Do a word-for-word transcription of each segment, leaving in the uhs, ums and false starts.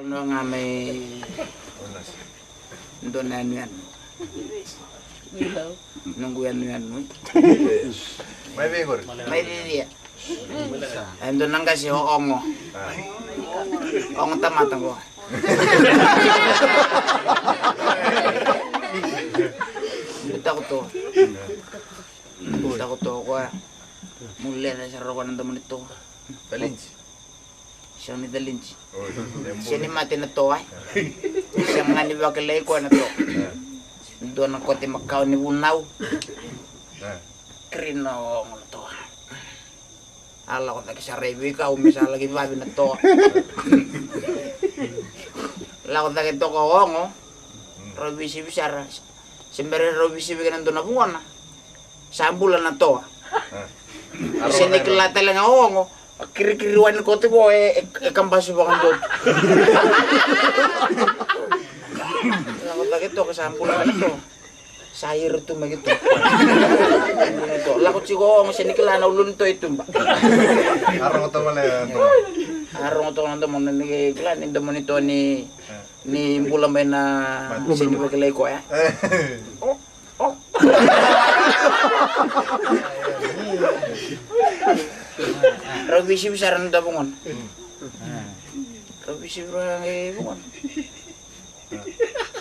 Noqu ga mai dua na yanuyanu. Noqu yanuyanu. Mai vei qori? Mai Vicia. E dua na qase o Ogo. Ogo tamata qo. Takoto. Takoto koya. Mu leca sara koya na domo ni toa. Talinji. Sega ni talinji. Oi, sega ni mate na toa. Sega ga ni vakilai koya na toa. Dua na kote makawa ni vunau. Kiri na Ogo na toa. A lako cake sara i veikau me sa laki vavi na toa. Lako cake toka o Ogo. Rau veisivi sara. Se bera rau veisivi kina dua na vugona. Sa bula na toa. Se ni kila tale ga o Ogo. Kirikiri wani kote ko e, e, e kabasu vakadotu. Lako cake toka sa bula na toa. Sa ira tu mai ke tu. Lako tiko o Ogo se ni kila na uluni toa i tuba. A rogo toka na domo ni kila ni domo ni toa ni bula mai na se ni vakilai koya. Rau veisivi sara na dua vugona. Rau veisivi rau ga i vugona.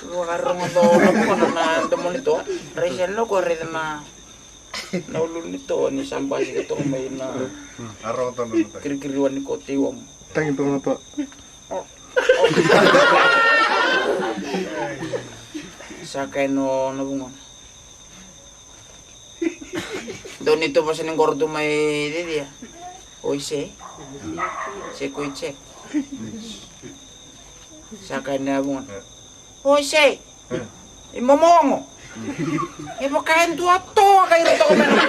Vakarogo dou na vugona na domo ni toa. Raica na ko raica na, na ululu ni toa ni sa basika toka mai na kirikiriwa ni kote i wamu. Tagi toka na toa. Sa kai no na vugona. Dou ni tu vasa ni qoro tu mai Vicia. Oi se. Se koi se. Sa kai na vugona. Oi se. I momo Ogo. E vaka e dua toa kai ira toka mai na.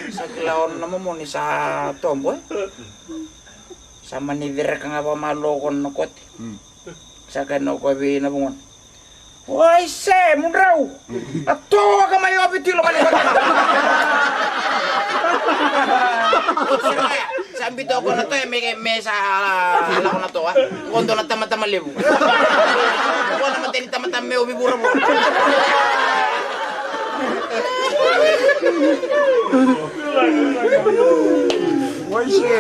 Sa kila o na momo ni sa tobo e. Sa mani cereka ga vakamalua o koya na kote. Sa kai na o koya vei na vugona. Oi se, mudrau. A toa ka mai ovi tilo mani. Sa bito ko na toa me, me sa lako na toa. Ko dua na tamatama levu. Ko na mateni tamatama me ovi vuravura. Oi se.